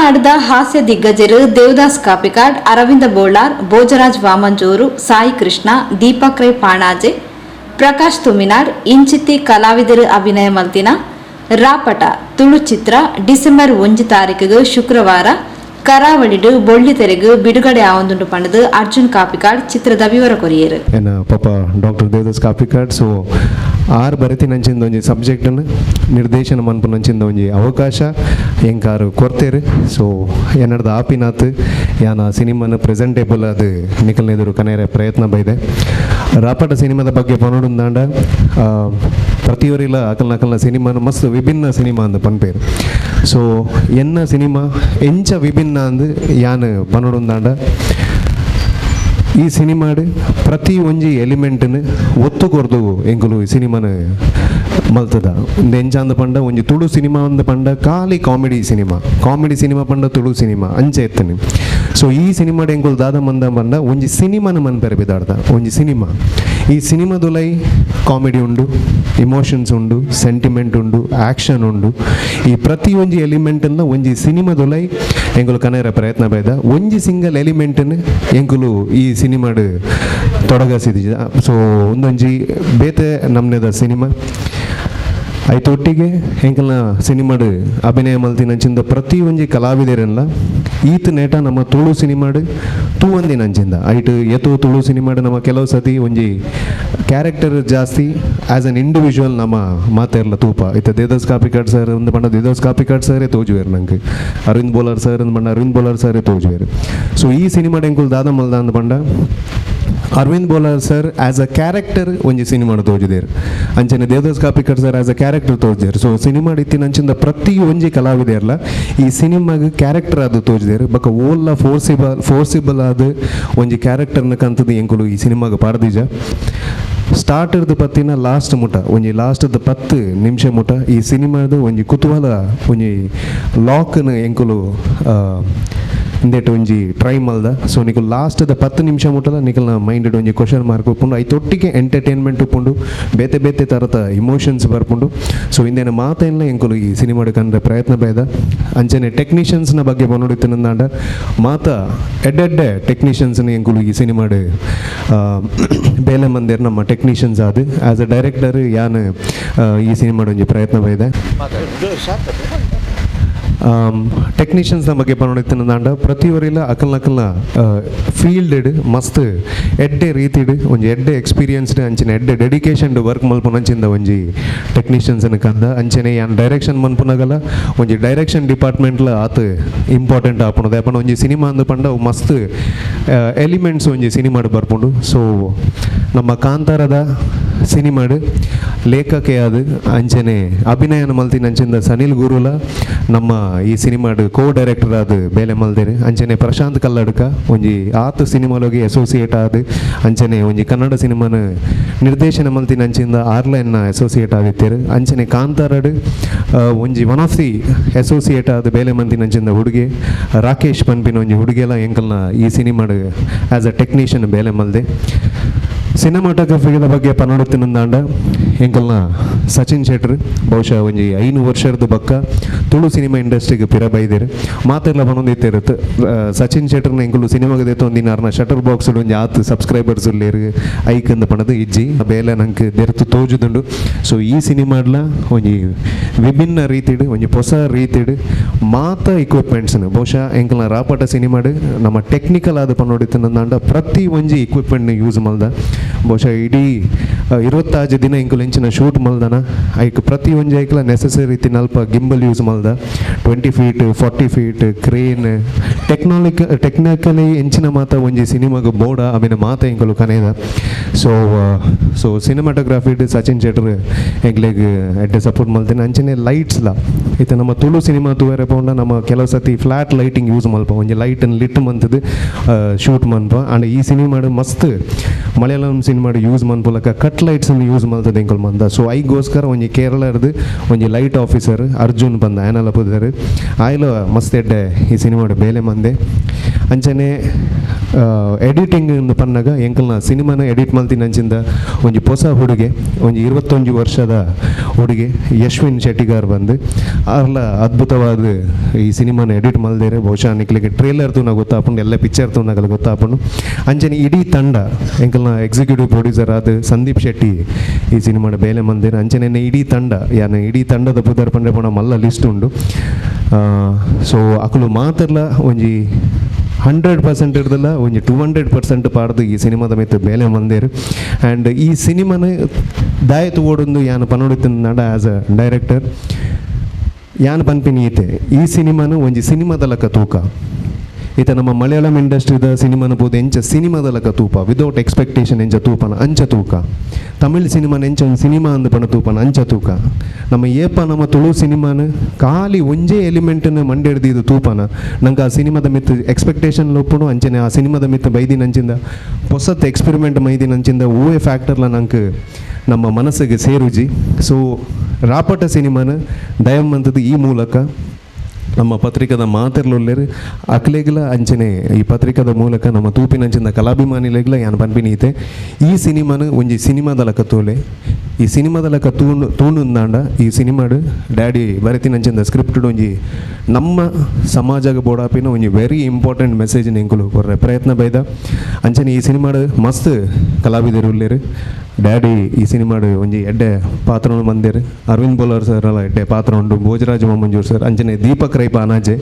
ತುಳುನಾಡದ ಹಾಸ್ಯ ದಿಗ್ಗಜರು ದೇವದಾಸ್ ಕಾಪಿಕಾಡ್, ಅರವಿಂದ ಬೋಳಾರ್, ಭೋಜರಾಜ್ ವಾಮಂಜೂರು, ಸಾಯಿ ಕೃಷ್ಣ, ದೀಪಕ್ ರೈ ಪಾಣಾಜೆ, ಪ್ರಕಾಶ್ ತುಮಿನಾಡ್ ಇಂಚಿತ್ತಿ ಕಲಾವಿದರು ಅಭಿನಯ ಮಲ್ತಿನ ರಾಪಟ ತುಳು ಚಿತ್ರ ಡಿಸೆಂಬರ್ 1 ತಾರೀಕಿಗೆ ಶುಕ್ರವಾರ ಕರಾವಳಿಡು ಬೊಳ್ಳಿತೆರೆಗು ಬಿಡುಗಡೆ ಆವೊಂದುಂಡು ಪಂಡುದು ಅರ್ಜುನ್ ಕಾಪಿಕಾಡ್ ಚಿತ್ರದ ವಿವರ ಕೊರಿಯರು. ಎನ್ನ ಪಾಪ ಡಾಕ್ಟರ್ ದೇವದಾಸ್ ಕಾಪಿಕಾಡ್, ಸೊ ಆರ್ ಬರೆತಿನಂಚಿಂದ ಒಂಜಿ ಸಬ್ಜೆಕ್ಟನ್ನು ನಿರ್ದೇಶನ ಮನ್ಪುನಂಚಿಂದ ಒಂಜಿ ಅವಕಾಶ ಎಂಕಾರು ಕೊರ್ತೇರು. ಸೊ ಎನ್ನಡ್ದ ಆಪಿನಾತ್ ಯಾನ ಸಿನಿಮಾನ ಪ್ರೆಸೆಂಟೇಬಲ್ ಅದು ನಿಕಲ್ನೆದುರು ಕನೇರೆ ಪ್ರಯತ್ನ ಬೈದೆ. ರಾಪಟ ಸಿನಿಮಾದ ಬಗ್ಗೆ ಪನೊಡುಂದಾಂಡ, ಪ್ರತಿಯೊರಿಲ ಅಕಲ್ನ ಅಕಲ್ನ ಸಿನಿಮಾನ ಮಸ್ತ್ ವಿಭಿನ್ನ ಸಿನಿಮಾ ಅಂದ್ ಪನ್ಪೇರು. ಸೊ ಎನ್ನ ಸಿನಿಮಾ ಎಂಚ ವಿಭಿನ್ನ ಅಂದ್ ಯಾನ್ ಪನೊಡುಂದಾಂಡ, ಈ ಸಿನಿಮಾಡ್ ಪ್ರತಿ ಒಂಜಿ ಎಲಿಮೆಂಟ್ನ್ ಒತ್ತು ಕೊರ್ದು ಎಂಕುಲು ಈ ಸಿನಿಮಾನ ಮಲ್ತದ. ಉಂದು ಎಂಚ ಅಂದ್ ಪಂಡ, ಒಂಜಿ ತುಳು ಸಿನಿಮಾ ಅಂದ್ ಪಂಡ ಖಾಲಿ ಕಾಮಿಡಿ ಸಿನಿಮಾ, ಕಾಮಿಡಿ ಸಿನಿಮಾ ಪಂಡ ತುಳು ಸಿನಿಮಾ ಅಂಚೆ ಎತ್ತನೆ. ಸೊ ಈ ಸಿನಿಮಾಡ್ ಎಂಕುಲು ದಾದ ಮಂದ ಪಂಡ, ಒಂಜಿ ಸಿನಿಮಾನ ಮನ್ಪೆರೆ ಬಿದಾಡ್ದ. ಒಂಜಿ ಸಿನಿಮಾ, ಈ ಸಿನಿಮಾದುಲೈ ಕಾಮಿಡಿ ಉಂಡು, ಇಮೋಷನ್ಸ್ ಉಂಡು, ಸೆಂಟಿಮೆಂಟ್ ಉಂಡು, ಆ್ಯಕ್ಷನ್ ಉಂಡು. ಈ ಪ್ರತಿ ಒಂಜಿ ಎಲಿಮೆಂಟನ್ನ ಒಂಜಿ ಸಿನಿಮಾದುಲೈ ಎಂಕುಲು ಕನೆರ ಪ್ರಯತ್ನ ಬೈದ. ಒಂಜಿ ಸಿಂಗಲ್ ಎಲಿಮೆಂಟ್ನ್ ಎಂಕುಲು ಈ ಸಿನಿಮಾಡ್ ತೊಡಗಸಿದ. ಸೊ ಒಂದೊಂಜಿ ಬೇತೆ ನಮ್ನೆದ ಸಿನಿಮಾ. ಐತೊಟ್ಟಿಗೆ ಎಂಕಲ್ನ ಸಿನಿಮಾಡ್ ಅಭಿನಯ ಮಲ್ತಿನಂಚಿಂದ ಪ್ರತಿ ಒಂಜಿ ಕಲಾವಿದರೆಲ್ಲ ಈತ್ ನೇಟ ನಮ್ಮ ತುಳು ಸಿನಿಮಾಡ್ ತೂವಂದಿನಂಚಿಂದ ಐಟ್ ಏತೋ ತುಳು ಸಿನಿಮಾಡ್ ನಮ್ಮ ಕೆಲವು ಸತಿ ಒಂಜಿ ಕ್ಯಾರೆಕ್ಟರ್ ಜಾಸ್ತಿ, ಆ್ಯಸ್ ಅನ್ ಇಂಡಿವಿಜುವಲ್ ನಮ್ಮ ಮಾತೆರ್ಲ ತೂಪ. ಇತ್ತೆ ದೇವದಾಸ್ ಕಾಪಿಕಾಡ್ ಸರ್ ಒಂದು ಪಂಡ ದೇವದಾಸ್ ಕಾಪಿಕಾಡ್ ಸರೇ ತೋಜುವೆರ್ ನಂಗೆ. ಅರವಿಂದ್ ಬೋಲಾರ್ ಸರ್ ಅಂದ್ ಪಂಡ ಅರವಿಂದ್ ಬೋಲಾರ್ ಸರೇ ತೋಜುವೆರ್. ಸೊ ಈ ಸಿನಿಮಾಡ್ ಎಂಕುಲು ದಾದ ಮಲ್ದ ಅಂದ್ ಪಂಡ, Aravind Bolar sir as a character ಒಂಜಿ ಸಿನಿಮಾಡ್ ತೋಜಿದೇರು, ಅಂಚನೆ Devdas Kapikad sir as a character ತೋಜಿದೇರು. ಸೊ ಸಿನಿಮಾಡ್ ಇತ್ತಿನ ಅಂಚಿಂದ ಪ್ರತಿ ಒಂಜಿ ಕಲಾವಿದೆರ್ಲ ಈ ಸಿನಿಮಾಗ್ ಕ್ಯಾರೆಕ್ಟರ್ ಅದು ತೋಜಿದೇರು. ಬೊಕ ಓಲ್ಲ ಫೋರ್ಸಿಬಲ್ ಫೋರ್ಸಿಬಲ್ ಆದ್ ಒಂಜಿ ಕ್ಯಾರೆಕ್ಟರ್ನ ಕಂತದ ಎಂಕುಲು ಈ ಸಿನಿಮಾಗ್ ಪಾಡ್ದಿಜ. ಸ್ಟಾರ್ಟ್ ಇರ್ದು ಪತ್ತಿನ ಲಾಸ್ಟ್ ಮುಟ, ಒಂಜಿ ಲಾಸ್ಟ್ 10 ನಿಮಿಷ ಮುಟ ಈ ಸಿನಿಮಾದ ಒಂಜಿ ಕುತೂಹಲ, ಒಂಜಿ ಲಾಕ್ನ ಎಂಕುಲು ಇಂದೆಟ್ ಒಂಜಿ ಟ್ರೈ ಮಲ್ದ. ಸೊ ನಿಕುಲು ಲಾಸ್ಟ್ 10 ನಿಮಿಷ ಮುಟ್ಟಲ ನಿಕಲ್ನ ಮೈಂಡ್ ಒಂಜಿ ಕ್ವಶನ್ ಮಾರ್ಕ್ ಉಪ್ಪುಂಡು. ಐತೊಟ್ಟಿಗೆ ಎಂಟರ್ಟೈನ್ಮೆಂಟ್ ಉಪ್ಪುಂಡು, ಬೇತೆ ಬೇತೆ ತರತ ಇಮೋಷನ್ಸ್ ಬರ್ಪುಂಡು. ಸೊ ಇಂದೇನ ಮಾತೆಲ್ಲ ಎಂಕುಲು ಈ ಸಿನಿಮಾಡ್ ಕಂಡ್ರೆ ಪ್ರಯತ್ನ ಬೈದ. ಅಂಚನೆ ಟೆಕ್ನಿಷಿಯನ್ಸ್ನ ಬಗ್ಗೆ ಬನ್ನೊಡಿತ್ತಿನಂದಾಂಡ, ಮಾತ ಎಡ್ಡೆಡ್ಡೆ ಟೆಕ್ನಿಷಿಯನ್ಸ್ನ ಎಂಕುಲು ಈ ಸಿನಿಮಾಡ್ ಬೇಲೆ ಮಂದಿರ್ ನಮ್ಮ ಟೆಕ್ನಿಷಿಯನ್ಸ್ ಆದ್. ಆ್ಯಸ್ ಅ ಡೈರೆಕ್ಟರ್ ಯಾನ್ ಈ ಸಿನಿಮಾಡ್ ಒಂಜಿ ಪ್ರಯತ್ನ ಬೈದೆ. ಟೆಕ್ನಿಷಿಯನ್ಸ್ನ ಬಗ್ಗೆ ಪನೊಡಿತ್ತಿನಂದಾಂಡ, ಪ್ರತಿಯೊರಿಲ ಅಕಲ್ನ ಅಕಲ್ನ ಫೀಲ್ಡ್ ಮಸ್ತ್ ಎಡ್ಡೆ ರೀತಿಡ್ ಒಂಜಿ ಎಡ್ಡೆ ಎಕ್ಸ್ಪೀರಿಯನ್ಸ್ಡ್ ಅಂಚನೆ ಎಡ್ಡೆ ಡೆಡಿಕೇಶನ್ ವರ್ಕ್ ಮಲ್ಪುನಂಚಿಂದ ಒಂಜಿ ಟೆಕ್ನಿಷಿಯನ್ಸ್ ಕಂದ. ಅಂಚನೆ ಯಾನ್ ಡೈರೆಕ್ಷನ್ ಮನ್ಪುನಗಲ ಒಂಜಿ ಡೈರೆಕ್ಷನ್ ಡಿಪಾರ್ಟ್ಮೆಂಟ್ಲ ಆತ್ ಇಂಪಾರ್ಟೆಂಟ್ ಆಪುಂಡು. ದಾಯೆ ಒಂಜಿ ಸಿನಿಮಾ ಅಂದ್ ಪಂಡ ಅವು ಮಸ್ತ್ ಎಲಿಮೆಂಟ್ಸ್ ಒಂಜಿ ಸಿನಿಮಾಡ್ ಬರ್ಪುಂಡು. ಸೊ ನಮ್ಮ ಕಾಂತಾರದ ಸಿನಿಮಾಡ್ ಲೇಖಕೆಯಾದ ಅಂಚನೆ ಅಭಿನಯನ ಮಲ್ತಿನ ಅಂಚಿಂದ ಸನಿಲ್ ಗುರುಲ ನಮ್ಮ ಈ ಸಿನಿಮಾಡ್ ಕೋ ಡೈರೆಕ್ಟರ್ ಆದ್ ಬೇಲೆ ಮಲ್ದೇರು. ಅಂಚನೆ ಪ್ರಶಾಂತ್ ಕಲ್ಲಡ್ಕ ಒಂಜಿ ಆತ್ ಸಿನಿಮಾಲೋಗಿ ಅಸೋಸಿಯೇಟ್ ಆದ್, ಅಂಚನೆ ಒಂಜಿ ಕನ್ನಡ ಸಿನಿಮಾನ ನಿರ್ದೇಶನ ಮಲ್ತಿನ ಅಂಚಿಂದ ಆರ್ಲೈನ್ನ ಅಸೋಸಿಯೇಟ್ ಆದಿತ್ತೇರು. ಅಂಚನೆ ಕಾಂತಾರಡ್ ಒಂಜಿ ಒನ್ ಆಫ್ the associate ಆದ ಬೇಲೆ ಮಲ್ತಿನ ಅಂಚಿಂದ ಹುಡುಗೆ ರಾಕೇಶ್ ಪನ್ಪಿನ ಒಂಜಿ ಹುಡುಗೆಲ್ಲ ಎಂಕಲ್ನ ಈ ಸಿನಿಮಾಡ್ ಆ್ಯಸ್ ಅ ಟೆಕ್ನಿಷಿಯನ್ ಬೇಲೆ ಮಲ್ದೆ. ಸಿನಿಮಾಟೋಗ್ರಫಿದ ಬಗ್ಗೆ ಪನೊಡುತ್ತಿನಂದಾಂಡ, ಎಂಕಲ್ನ ಸಚಿನ್ ಶೆಟ್ರ್ ಬಹುಶಃ ಒಂಜಿ 5 ವರ್ಷದ ಬಕ್ಕ ತುಳು ಸಿನಿಮಾ ಇಂಡಸ್ಟ್ರಿಗೆ ಪಿರ ಬೈದೇರು. ಮಾತೆಲ್ಲ ಪನೊಂದಿತ್ತೇರು, ಸಚಿನ್ ಶೆಟ್ರ್ನ ಎಂಕುಲು ಸಿನಿಮಾಗ ದೇತೊಂದಿನ ಅರ್ನ ಶಟರ್ ಬಾಕ್ಸ್ ಒಂಜಿ ಆತ್ ಸಬ್ಸ್ಕ್ರೈಬರ್ಸ್ ಉಲ್ಲೇರು, ಐಕಂದ ಪಣದು ಇಜ್ಜಿ. ಬೇಲೆ ನಂಗೆ ದೆರ್ತು ತೋಜುದುಂಡು. ಸೊ ಈ ಸಿನಿಮಾಡ್ಲ ಒಂಜಿ ವಿಭಿನ್ನ ರೀತಿಡ್, ಒಂಜಿ ಹೊಸ ರೀತಿಡ್ ಮಾತ ಇಕ್ವಿಪ್ಮೆಂಟ್ಸ್ನ, ಬಹುಶಃ ಎಂಕಲ್ನ ರಾಪಟ ಸಿನಿಮಾಡ್ ನಮ್ಮ ಟೆಕ್ನಿಕಲ್ ಆದ ಪನೊಡಿತ್ತಿನಂದಾಂಡ, ಪ್ರತಿ ಒಂಜಿ ಇಕ್ವಿಪ್ಮೆಂಟ್ನ ಯೂಸ್ ಮಲ್ದ. ಬಹುಶಃ ಇಡೀ 26 ದಿನ ಎಂಕುಲು ಎಂಚಿನ ಶೂಟ್ ಮಲ್ದನ, ಐಕ್ ಪ್ರತಿ ಒಂಜಿ ಐಕ್ಲ ನೆಸೆಸರಿ ನಲ್ಪ ಗಿಂಬಲ್ ಯೂಸ್ ಮಲ್ದ. 20 ಫೀಟ್, 40 ಫೀಟ್ ಕ್ರೇನ್, ಟೆಕ್ನಿಕಲಿ ಎಂಚಿನ ಮಾತ ಒಂಜಿ ಸಿನಿಮಾಗ ಬೋಡ ಆಮೇಲೆ ಮಾತ ಎಂಕುಲು ಕನೇದ. ಸೊ ಸೊ ಸಿನಿಮಾಟೋಗ್ರಫಿ ಸಚಿನ್ ಶೆಟ್ರ್ ಎಂಕ್ಲೆಗ್ ಎಡ್ಡೆ ಸಪೋರ್ಟ್ ಮಲ್ತೇನೆ. ಅಂಚನೆ ಲೈಟ್ಸ್ಲ, ಇತ್ತೆ ನಮ್ಮ ತುಳು ಸಿನಿಮಾ ತೂವರೆ ಪೋಂಡ ನಮ್ಮ ಕೆಲವು ಸತಿ ಫ್ಲಾಟ್ ಲೈಟಿಂಗ್ ಯೂಸ್ ಮಲ್ಪ, ಒಂಜಿ ಲೈಟ್ ಲಿಟ್ ಮಂತದು ಶೂಟ್ ಮನ್ಪ. ಆಂಡ ಈ ಸಿನಿಮಾಡ್ ಮಸ್ತ್ ಮಲಯಾಳಂ ಸಿನಿಮಾಡ್ ಯೂಸ್ ಮನ್ಪುಲಕ ಕಟ್ ಲೈಟ್ಸ್ ಯೂಸ್ ಮಲ್ತದೆ ಎಂಕುಲು ಮಂದ. ಸೊ ಐಗೋಸ್ಕರ ಒಂಜಿ ಕೇರಳರ್ದು ಒಂಜಿ ಲೈಟ್ ಆಫೀಸರ್ ಅರ್ಜುನ್ ಬಂದ ಆಯನಲ ಪುದರ್, ಆಯ್ಲ ಮಸ್ತ್ ಎಡ್ಡೆ ಈ ಸಿನಿಮಾಡ್ ಬೇಲೆ ಮಂದೆ. ಅಂಚನೆ Editing ಇಂದು ಪನ್ನಗ ಎಂಕಲ್ನ ಸಿನಿಮಾನ ಎಡಿಟ್ ಮಲ್ತಿನಂಚಿಂದ ಒಂಜಿ ಪೊಸ ಹುಡುಗೆ, ಒಂಜಿ 21 ವರ್ಷದ ಹುಡುಗೆ ಯಶ್ವಿನ್ ಶೆಟ್ಟಿಗಾರ್ ಬಂದು ಆರ್ಲ ಅದ್ಭುತವಾದ ಈ ಸಿನಿಮಾನ ಎಡಿಟ್ ಮಲ್ದೇರೆ. ಬಹುಶಃ ನಿಕ್ಲಿಗೆ ಟ್ರೇಲರ್ ತೂನ ಗೊತ್ತಾಪುಂಡು, ಎಲ್ಲ ಪಿಕ್ಚರ್ ತೂನಾಗಲ ಗೊತ್ತಾಪುಂಡು. ಅಂಚನೆ ಇಡೀ ತಂಡ, ಎಂಕಲ್ನ ಎಕ್ಸಿಕ್ಯೂಟಿವ್ ಪ್ರೊಡ್ಯೂಸರ್ ಆದ ಸಂದೀಪ್ ಶೆಟ್ಟಿ ಈ ಸಿನಿಮಾದ ಬೇಲೆ ಮಂದಿರ. ಅಂಚನೆ ಇಡೀ ತಂಡ, ಯಾನ್ ಇಡೀ ತಂಡದ ಪುದರ್ ಪಂಡೆ ಪೋಣ ಮಲ್ಲ ಲಿಸ್ಟ್ ಉಂಡು. ಸೊ ಅಕುಲು ಮಾತ್ರಲ ಒಂಜಿ 100% ಇರ್ದಲ್ಲ, ಒಂಜಿ 200% ಪಾಡ್ದು ಈ ಸಿನಿಮಾದ ಮಿತ್ತು ಬೇಲೆ ಮಂದೇರು. ಆ್ಯಂಡ್ ಈ ಸಿನಿಮಾನ ದಾಯತು ಓಡೊಂದು ಯಾನ್ ಪನೊಡಿತ್ತಿನ as a director ಯಾನ್ ಪನ್ಪಿನಿ ಈತೆ, ಈ ಸಿನಿಮಾನು ಒಂಜಿ ಸಿನಿಮಾದ ಲೆಕ್ಕ ತೂಕ. ಈತ ನಮ್ಮ ಮಲಯಾಳಂ ಇಂಡಸ್ಟ್ರಿದ ಸಿನಿಮಾನ ಪೋದು ಎಂಚ ಸಿನಿಮಾದ ಲೆಕ್ಕ ತೂಪ, ವಿದೌಟ್ ಎಕ್ಸ್ಪೆಕ್ಟೇಷನ್ ಎಂಚ ತೂಪನ ಅಂಚ ತೂಕ. ತಮಿಳ್ ಸಿನಿಮಾನ ಎಂಚ ಒಂದು ಸಿನಿಮಾ ಅಂದ್ ಪಣ ತೂಪನ ಅಂಚ ತೂಕ. ನಮ್ಮ ಏಪ ನಮ್ಮ ತುಳು ಸಿನಿಮಾನ ಖಾಲಿ ಒಂಜೇ ಎಲಿಮೆಂಟನ್ನು ಮಂಡೆಡ್ದು ಇದು ತೂಪನ ನಂಗೆ ಆ ಸಿನಿಮಾದ ಮಿತ್ತು ಎಕ್ಸ್ಪೆಕ್ಟೇಷನ್ ಲೊಪ್ಪುನು. ಅಂಚನೆ ಆ ಸಿನಿಮಾದ ಮಿತ್ತು ಬೈದಿನ ಅಂಚಿಂದ ಪೊಸತ್ ಎಕ್ಸ್ಪೆರಿಮೆಂಟ್ ಮೈದಿನ ಅಂಚಿಂದ ಹೂವೇ ಫ್ಯಾಕ್ಟರ್ಲ ನಂಗೆ ನಮ್ಮ ಮನಸ್ಸಿಗೆ ಸೇರುಜಿ. ಸೊ ರಾಪಟ ಸಿನಿಮಾನ ದಯಮಂತದ್ದು ಈ ಮೂಲಕ ನಮ್ಮ ಪತ್ರಿಕದ ಮಾತಿರ್ಲೊಲ್ಲೇರು ಅಕ್ಲೆಗ್ಲ ಅಂಚನೆ ಈ ಪತ್ರಿಕದ ಮೂಲಕ ನಮ್ಮ ತೂಪಿನಂಚಿನ ಕಲಾಭಿಮಾನಿಲೆಗ್ಲ ಯಾನ್ ಪನ್ಪಿನೀತೆ, ಈ ಸಿನಿಮಾನ ಒಂಜಿ ಸಿನಿಮಾದ ಲೆಕ್ಕ ತೋಲೆ. ಈ ಸಿನಿಮಾದ ಲೆಕ್ಕ ತೂಣು ತೂಣುಂದಾಂಡ ಈ ಸಿನಿಮಾಡು ಡ್ಯಾಡಿ ಬರೆತಿನಂಚಿಂದ ಸ್ಕ್ರಿಪ್ಟ್ ಒಂಜಿ ನಮ್ಮ ಸಮಾಜಗ ಬೋಡಾಪಿನ ಒಂಜಿ very important message ಎಂಕುಲು ಕೊರ್ರೆ ಪ್ರಯತ್ನ ಬೈದ. ಅಂಚನೆ ಈ ಸಿನಿಮಾಡು ಮಸ್ತ್ ಕಲಾವಿದರು ಉಲ್ಲೇರು. ಡ್ಯಾಡಿ ಈ ಸಿನಿಮಾಡು ಒಂಜಿ ಎಡ್ಡೆ ಪಾತ್ರನು ಬಂದೇರು. ಅರವಿಂದ್ ಬೋಲಾರ್ ಸರ್ ಅಲ್ಲ ಎಡ್ಡೆ ಪಾತ್ರ ಉಂಡು, ಭೋಜರಾಜ ಮಂಜೂರ್ ಸರ್, ಅಂಚನೆ ದೀಪಕ್ ರೈ ಪಾನಾಜೆ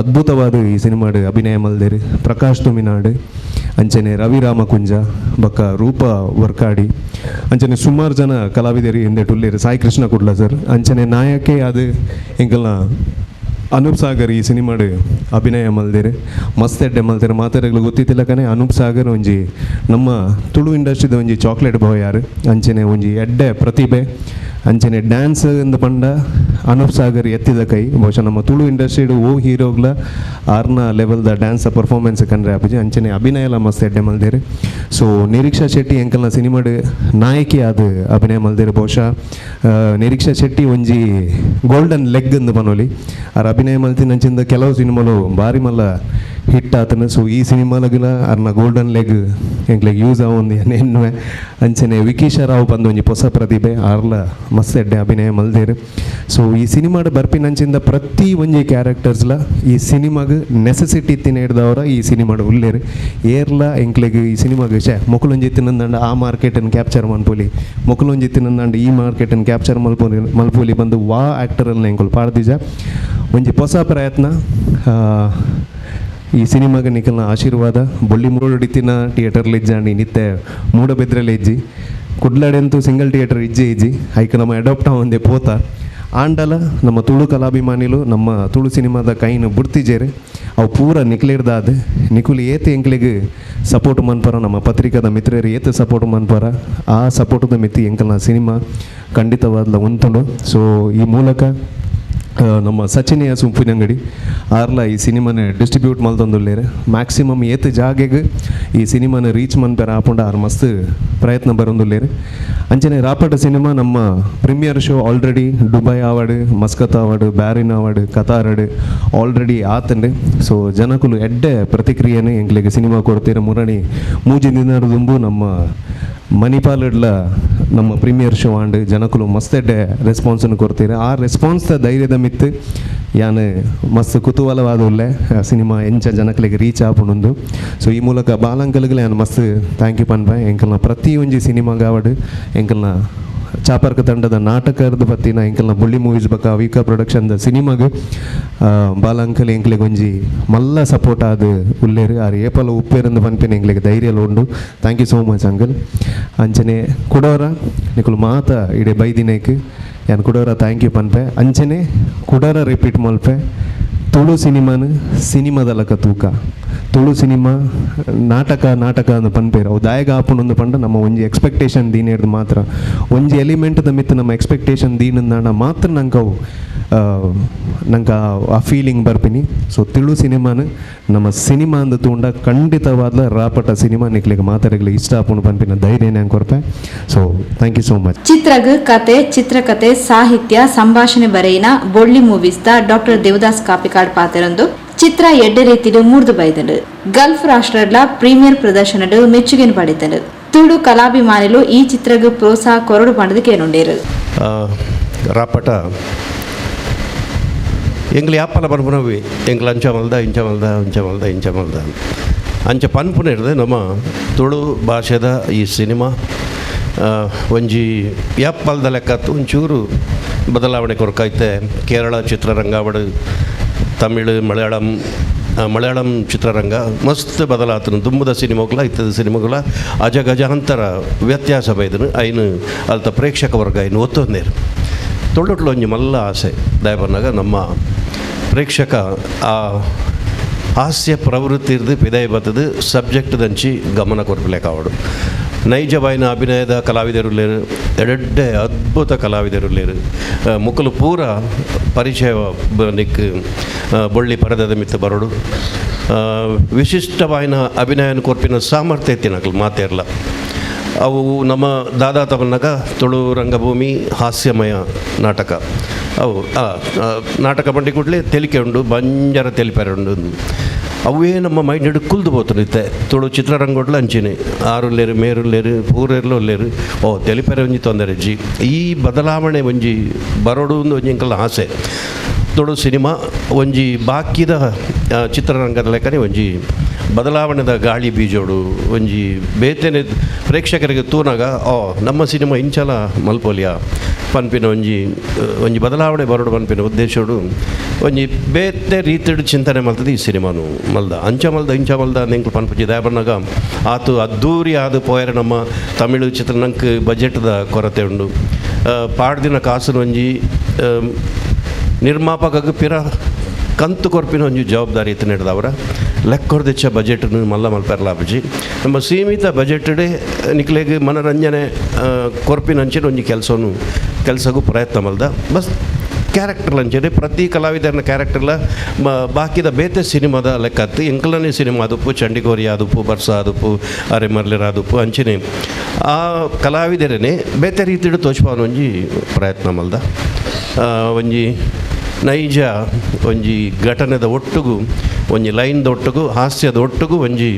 ಅದ್ಭುತವಾದ ಈ ಸಿನಿಮಾಡು ಅಭಿನಯ ಮಲ್ದೇರು. ಪ್ರಕಾಶ್ ತುಮಿನಾಡು, ಅಂಚನೆ ರವಿ ರಾಮಕುಂಜ, ಬಕ್ಕ ರೂಪ ವರ್ಕಾಡಿ, ಅಂಚನೆ ಸುಮಾರು ಜನ ಕಲಾವಿದರು ಹಿಂದೆ ಉಲ್ಲೇರು. ಸಾಯಿ ಕೃಷ್ಣ ಕುಡ್ಲ ಸರ್, ಅಂಚನೆ ನಾಯಕೆ ಅದು ಎಂಕಲ್ನ ಅನೂಪ್ ಸಾಗರ್ ಈ ಸಿನಿಮಾಡು ಅಭಿನಯ ಮಲ್ದೇರು, ಮಸ್ತ್ ಎಡ್ಡೆ ಮಲ್ತೇರು. ಮಾತಾಡಲು ಗೊತ್ತಿತ್ತಿಲ್ಲ ಕನೆ ಅನೂಪ್ ಸಾಗರ್ ಒಂಜಿ ನಮ್ಮ ತುಳು ಇಂಡಸ್ಟ್ರಿದ ಒಂಜಿ ಚಾಕ್ಲೇಟ್ ಬಾಯ್ ಯಾರು. ಅಂಚನೆ ಒಂಜಿ ಎಡ್ಡೆ ಪ್ರತಿಭೆ. ಅಂಚನೆ ಡ್ಯಾನ್ಸ್ ಇಂದ ಪಂಡ ಅನೂಪ್ ಸಾಗರ್ ಎತ್ತಿದ ಕೈ. ಬಹುಶಃ ನಮ್ಮ ತುಳು ಇಂಡಸ್ಟ್ರಿಡ್ ಓ ಹೀರೋಗ್ಲ ಆರ್ನ ಲೆವೆಲ್ದ ಡ್ಯಾನ್ಸ್ ಪರ್ಫಾರ್ಮೆನ್ಸ್ ಕಂಡ್ರೆ ಆಪುಜಿ. ಅಂಚನೆ ಅಭಿನಯ ಎಲ್ಲ ಮಸ್ತ್ ಎಡ್ಡೆ ಮಲ್ದೇರು. ಸೊ ನಿರೀಕ್ಷಾ ಶೆಟ್ಟಿ ಎಂಕಲ್ನ ಸಿನಿಮಾಡು ನಾಯಕಿ ಆದ ಅಭಿನಯ ಮಲ್ದೇರು. ಬಹುಶಃ ನಿರೀಕ್ಷಾ ಶೆಟ್ಟಿ ಒಂಜಿ ಗೋಲ್ಡನ್ ಲೆಗ್ ಅಂದ್ ಪನೊಲಿ. ಆರ್ ಅಭಿನಯ ಮಲ್ತಿನ ಅಂಚಿಂದ ಕೆಲವು ಸಿನಿಮಾಲು ಭಾರಿ ಮಲ್ಲ ಹಿಟ್ ಆತನ. ಸೊ ಈ ಸಿನಿಮಾಲಗಿಲ ಅರ್ನ ಗೋಲ್ಡನ್ ಲೆಗ್ ಎಂಕ್ಲೆಗ್ ಯೂಸ್ ಆವೊಂದು ಎನ್ನುವೆ. ಅಂಚನೆ ವಿಕೀಶ ರಾವ್ ಬಂದು ಒಂಜಿ ಹೊಸ ಪ್ರತಿಭೆ, ಆರ್ಲ ಮಸ್ತ್ ಎಡ್ಡೆ ಅಭಿನಯ ಮಲ್ದೇರು. ಸೊ ಈ ಸಿನಿಮಾಡ್ ಬರ್ಪಿನಂಚಿಂದ ಪ್ರತಿ ಒಂಜಿ ಕ್ಯಾರೆಕ್ಟರ್ಸ್ಲ ಈ ಸಿನಿಮಾಗ್ ನೆಸೆಸಿಟಿ ಇತ್ತಿನ ಹಿಡ್ದವರ ಈ ಸಿನಿಮಾಡ್ ಉಲ್ಲೇರು. ಏರ್ಲ ಎಂಕ್ಲೆಗ್ ಈ ಸಿನಿಮಾಗ್ ಶೇ ಮೊಕಲೊಂಜಿ ತಿನ್ನಂದಂಡ ಆ ಮಾರ್ಕೆಟನ್ನು ಕ್ಯಾಪ್ಚರ್ ಮನ್ಪೊಲಿ, ಮೊಕಲೊಂಜಿ ತಿನ್ನಂದಂಡ ಈ ಮಾರ್ಕೆಟನ್ನು ಕ್ಯಾಪ್ಚರ್ ಮಲ್ಪೊಲಿ ಮಲ್ಪೊಲಿ ಬಂದು ವಾ ಆ್ಯಕ್ಟರನ್ನ ಎಂಕುಲು ಪಾಡ್ದಿಜ. ಒಂಜಿ ಹೊಸ ಪ್ರಯತ್ನ. ಈ ಸಿನಿಮಾಗ ನಿಕಲ್ನ ಆಶೀರ್ವಾದ. ಬೊಳ್ಳಿ ಮೂಡೋಡಿತ್ತಿನ ಥಿಯೇಟರ್ಲಿ ಇಜ್ಜಾಂಡಿ ನಿತ್ತೆ ಮೂಡಬೆದ್ರಲ್ಲಿ ಇಜ್ಜಿ, ಕುಡ್ಲಾಡೆಂತೂ ಸಿಂಗಲ್ ಥಿಯೇಟರ್ ಇಜ್ಜೆ ಇಜ್ಜಿ. ಐಕ್ ನಮ್ಮ ಅಡಾಪ್ಟ್ ಒಂದೇ ಪೋತ ಆಂಡಲ ನಮ್ಮ ತುಳು ಕಲಾಭಿಮಾನಿಲು ನಮ್ಮ ತುಳು ಸಿನಿಮಾದ ಕೈನು ಬುಡ್ತಿಜೇರು. ಅವು ಪೂರ ನಿಕ್ಲಿಡ್ದಾದ ನಿಕುಲು ಏತ್ ಎಂಕ್ಲೆಗ್ ಸಪೋರ್ಟ್ ಮನ್ಪರ, ನಮ್ಮ ಪತ್ರಿಕಾದ ಮಿತ್ರರು ಏತ್ ಸಪೋರ್ಟ್ ಮನ್ಪರ, ಆ ಸಪೋರ್ಟದ ಮಿತಿ ಎಂಕಲ್ನ ಸಿನಿಮಾ ಖಂಡಿತವಾದ್ಲ ಉಂತುಂಡು. ಸೊ ಈ ಮೂಲಕ ನಮ್ಮ ಸಚಿನಿಯ ಸುಂಪಿನಂಗಡಿ ಆರ್ಲ ಈ ಸಿನಿಮಾನ ಡಿಸ್ಟ್ರಿಬ್ಯೂಟ್ ಮಲ್ತೊಂದುಲ್ಲೇರು. ಮ್ಯಾಕ್ಸಿಮಮ್ ಏತ್ ಜಾಗೆಗ್ ಈ ಸಿನಿಮಾನ ರೀಚ್ ಮನ್ಪೆರ ಆಪುಂಡ ಆರ್ ಮಸ್ತ್ ಪ್ರಯತ್ನ ಬರೊಂದುಲ್ಲೇರು. ಅಂಚನೆ ರಾಪಟ ಸಿನಿಮಾ ನಮ್ಮ premiere show already Dubai ಆವಡ್, ಮಸ್ಕತ್ ಆವಡ್, ಬ್ಯಾರಿನ್ ಆವಡ್, ಕತಾರಡ್ ಆಲ್ರೆಡಿ ಆತಂಡು. ಸೊ ಜನಕುಲು ಎಡ್ಡೆ ಪ್ರತಿಕ್ರಿಯೆನೆ ಎಂಕ್ಲೆಗ್ ಸಿನಿಮಾ ಕೊಡ್ತೀರ. ಮುರಣಿ ಮೂಜಿ ದಿನ ದುಂಬು ನಮ್ಮ ಮಣಿಪಾಲಡ್ಲ ನಮ್ಮ ಪ್ರೀಮಿಯರ್ ಶೋ ಆಂಡ್ ಜನಕುಲು ಮಸ್ತ್ ಎಡ್ಡೆ ರೆಸ್ಪಾನ್ಸನ್ನು ಕೊಡ್ತೀರ. ಆ ರೆಸ್ಪಾನ್ಸ್ ಧೈರ್ಯದ ಮಿತ್ತು ಯಾನ್ ಮಸ್ತ್ ಕುತೂಹಲವಾದ ಉಲ್ಲೆ ಸಿನಿಮಾ ಎಂಚ ಜನಕಲಿಗೆ ರೀಚ್ ಆಪುಂಡು. ಸೊ ಈ ಮೂಲಕ ಬಾಲಂಕಲ್ಗೆ ಯಾನ್ ಮಸ್ತ್ thank you ಪನ್ಪೆ. ಎಂಕಲ್ನ ಪ್ರತಿ ಒಂಜಿ ಸಿನಿಮಾಗಾವಡ್ ಎಂಕಲ್ನ ಚಾಪರ್ಕ ತಂಡದ ನಾಟಕದ ಬತ್ತಿನ ಎಂಕಲ್ನ ಬುಳ್ಳಿ ಮೂವೀಸ್ ಬಕ್ಕ ಅವಿಕಾ ಪ್ರೊಡಕ್ಷನ್ದ ಸಿನಿಮಾಗ್ ಬಾಲಂಕಲ್ ಎಂಕ್ಲೆಗ್ ಒಂಜಿ ಮಲ್ಲ ಸಪೋರ್ಟ್ ಆದ್ ಉಲ್ಲೇರು. ಆರ್ ಏಪಲ ಉಪ್ಪೇರಂದು ಪನ್ಪಿನ ಎಂಕ್ಲೆಗ್ ಧೈರ್ಯ ಉಂಡು. Thank you so much uncle. ಅಂಚನೆ ಕುಡೋರ ನಿಕುಲು ಮಾತ ಇಡೆ ಬೈದಿನೇಕ್ ಯಾನ್ ಕುಡೋರ thank you ಪನ್ಪೆ. ಅಂಚನೆ ಕುಡೋರ ರಿಪೀಟ್ ಮಲ್ಪೆ, ತುಳು ಸಿನಿಮಾನ ಸಿನಿಮಾದ ಲಕ ತೂಕ, ತುಳು ಸಿನಿಮಾ ನಾಟಕ ನಾಟಕ ಅಂದ್ ಪನ್ಪೇರು ಅವು ದಾಯಗ ಆಪುಂಡು ಪಂಡ ನಮ್ಮ ಒಂಜಿ ಎಕ್ಸ್ಪೆಕ್ಟೇಷನ್ ದೀನೇರ್ದು ಮಾತ್ರ ಒಂಜಿ ಎಲಿಮೆಂಟ್ದ ಮಿತ್ತು ನಮ್ಮ ಎಕ್ಸ್ಪೆಕ್ಟೇಷನ್ ದೀನಂದಾಂಡ ಮಾತ್ರ ನಂಗೆ ಅವು ನಂಗೆ ಆ ಫೀಲಿಂಗ್ ಬರ್ಪಿನಿ. ಸೊ ತುಳು ಸಿನಿಮಾನ ನಮ್ಮ ಸಿನಿಮಾ ಅಂದ ತೂಂಡ ಖಂಡಿತವಾದ ರಾಪಟ ಸಿನಿಮಾ ನಿಕ್ಲೆಗ್ ಮಾತಾಡಗ್ಲೆ ಇಷ್ಟ ಆಪುಂಡು ಪನ್ಪಿನ ಧೈರ್ಯ ನಾನು ಕೊರ್ಪೆ. So thank you so much. ಚಿತ್ರಗ್ ಕತೆ, ಚಿತ್ರಕತೆ, ಸಾಹಿತ್ಯ, ಸಂಭಾಷಣೆ ಬರೆಯಿನ Bolli movies the doctor Devdas Kapikad ಪಾತೆರಂದು ಚಿತ್ರ ಎಡ್ಡೆ ರೀತಿಡು ಮೂರ್ದು ಬೈದಂಡು. ಗಲ್ಫ್ ರಾಷ್ಟ್ರಡ್ಲ ಪ್ರೀಮಿಯರ್ ಪ್ರದರ್ಶನಡು ಮೆಚ್ಚುಗೆನು ಪಡೆತಂಡು. ತುಳು ಕಲಾಭಿಮಾನಿಲು ಈ ಚಿತ್ರಗ್ ಪ್ರೋತ್ಸಾಹ ಕೊರಡು ಪಂಡದು ಕೇನುಂಡೇರು. ರಾಪಟ ಎಂಗ್ಲ ಯಾಪಲ ಪನ್ಪುನವಿ ಎಂಗ್ಲ ಅಂಚ ಮಲ್ದ ಇಂಚ ಮಲ್ದ ಅಂಚ ಮಲ್ದ ಇಂಚ ಮಲ್ದ ಅಂಚ ಪನ್ಪುನ ಹಿಡ್ದು ನಮ್ಮ ತುಳು ಭಾಷೆದ ಈ ಸಿನಿಮಾ ಒಂಜಿ ಯಾಪಲ್ದ ಲೆಕ್ಕ ಒಂಚೂರು ಬದಲಾವಣೆ ಕೊರಕೈತೆ. ಕೇರಳ ಚಿತ್ರರಂಗ ತಮಿಳು ಮಲಯಾಳಂ ಮಲಯಾಳಂ ಚಿತ್ರರಂಗ ಮಸ್ತ್ ಬದಲಾತನು. ದುಂಬುದ ಸಿನಿಮಾಗಳ ಇತ್ತದ ಸಿನಿಮಾಗಳ ಅಜಗಜಾಂತರ ವ್ಯತ್ಯಾಸ ಬೈದನು. ಐನು ಅಲ್ತ ಪ್ರೇಕ್ಷಕ ವರ್ಗ ಐನು ಒತ್ತೊಂದೇರು. ತೊಳ್ಳೊಟ್ಲು ಒಂಜಿ ಮಲ್ಲ ಆಸೆ ದಯಬನ್ನಾಗ ನಮ್ಮ ಪ್ರೇಕ್ಷಕ ಆ ಹಾಸ್ಯ ಪ್ರವೃತ್ತಿ ಇರ್ದು ಪಿದಾಯಿ ಬತ್ತದು ಸಬ್ಜೆಕ್ಟ್ ದಂಚಿ ಗಮನ ಕೊರ್ಪಲೇಕಾವಡು. ನೈಜವಾಯಿನ ಅಭಿನಯದ ಕಲಾವಿದರುಲ್ಲೇರು, ಎಡೆಡ್ಡೆ ಅದ್ಭುತ ಕಲಾವಿದರುಲ್ಲೇರು. ಮುಕುಲು ಪೂರ ಪರಿಚಯ ನಿಕ್ ಬೊಳ್ಳಿ ಪರದದ ಮಿತ್ತ ಬರೋಡು. ವಿಶಿಷ್ಟವಾಯಿನ ಅಭಿನಯನ ಕೊರ್ಪಿನ ಸಾಮರ್ಥ್ಯ ಇತ್ತಿನಕಲು ಮಾತೇರ್ಲ. ಅವು ನಮ್ಮ ದಾದಾ ತವನ್ನಗ ತುಳು ರಂಗಭೂಮಿ ಹಾಸ್ಯಮಯ ನಾಟಕ ಅವು ನಾಟಕ ಬಂಡಿ ಕೂಡಲೇ ತೆಲಿಕೆ ಉಂಡು, ಬಂಜರ ತೆಲಿಪೆರೆ ಉಂಡು. ಅವೇ ನಮ್ಮ ಮೈಂಡ್ ಕುಲ್ದು ಪೋತುಂಡು. ತುಳು ಚಿತ್ರರಂಗೊಡ್ಲ ಅಂಚಿನಿ ಆರುಲ್ಲೇರು ಮೇರುಲ್ಲೇರು ಪೂರೆರ್ಲು ಉಲ್ಲೇರು. ಓ ತೆಲಿಪೆರೆ ಒಂಜಿ ತೊಂದರೆ ಜಿ. ಈ ಬದಲಾವಣೆ ಒಂಜಿ ಬರೋಡು ಒಂಜಿ ಎಂಕಲ್ನ ಆಸೆ. ತುಳು ಸಿನಿಮಾ ಒಂಜಿ ಬಾಕಿದ ಚಿತ್ರರಂಗದ ಲೆಕ್ಕನೆ ಒಂಜಿ ಬದಲಾವಣೆದ ಗಾಳಿ ಬೀಜೋಡು, ಒಂಜಿ ಬೇತೆನೆ ಪ್ರೇಕ್ಷಕರಿಗೆ ತೂನಾಗ ಓ ನಮ್ಮ ಸಿನಿಮಾ ಇಂಚಲ ಮಲ್ಪೊಲಿಯ ಪನ್ಪಿನ ಒಂಜಿ ಒಂಜಿ ಬದಲಾವಣೆ ಬರೋಡು ಪನ್ಪಿನ ಉದ್ದೇಶೋಡು ಒಂಜಿ ಬೇತೆ ರೀತಿಡ್ ಚಿಂತನೆ ಮಲ್ತದೆ ಈ ಸಿನಿಮಾನು ಮಲ್ದ. ಅಂಚ ಮಲ್ದ ಇಂಚ ಮಲ್ದ ಎಂಕ್ಲು ಪನ್ಪುಜಿ. ದಾಯಪನ್ನಗ ಆತು ಅದ್ದೂರಿ ಆದ್ ಪೋಯರೆ ನಮ್ಮ ತಮಿಳು ಚಿತ್ರನಂಕ್ ಬಜೆಟ್ದ ಕೊರತೆ ಉಂಡು. ಪಾಡ್ದಿನ ಕಾಸುನು ಒಂಜಿ ನಿರ್ಮಾಪಕಗ್ ಪಿರ ಕಂತು ಕೊರ್ಪಿನ ಒಂಜಿ ಜವಾಬ್ದಾರಿ ಇತ್ತು ನಡೆದವರ ಲೆಕ್ಕೊರ್ದೆಚ್ಚ ಬಜೆಟ್ನು ಮಲ್ಲ ಮಲ್ಪೆರ್ಲಾಪುಜಿ. ನಮ್ಮ ಸೀಮಿತ ಬಜೆಟ್ಡೆ ನಿಕ್ಲೆಗ್ ಮನರಂಜನೆ ಕೊರ್ಪಿನ ಅಂಚಿನ ಒಂಜಿ ಕೆಲಸನು ಕೆಲಸಗೂ ಪ್ರಯತ್ನ ಮಲ್ದ. ಬಸ್ ಕ್ಯಾರೆಕ್ಟರ್ ಅಂಚನೆ ಪ್ರತಿ ಕಲಾವಿದರನ ಕ್ಯಾರೆಕ್ಟರ್ಲ ಬಾಕಿದ ಬೇತೆ ಸಿನಿಮಾದ ಲೆಕ್ಕತ್ತು. ಎಂಕಲನೇ ಸಿನಿಮಾ ಆದುಪ್ಪು, ಚಂಡಿಗೋರಿ ಆದುಪ್ಪು, ಬರ್ಸ ಆದುಪ್ಪು, ಅರೆ ಮರ್ಲಿರ ಆದುಪ್ಪು ಅಂಚನೆ ಆ ಕಲಾವಿದರನೇ ಬೇತೆ ರೀತಿಡ್ ತೋಚ್ಪಾವನ ಒಂಜಿ ಪ್ರಯತ್ನ ಮಲ್ದ. ಒಂಜಿ ನೈಜ ಒಂಜಿ ಘಟನೆದ ಒಟ್ಟುಗು ಒಂಜಿ ಲೈನ್ ದೊಟ್ಟುಗು ಹಾಸ್ಯದ ಒಟ್ಟುಗು ಒಂಜಿ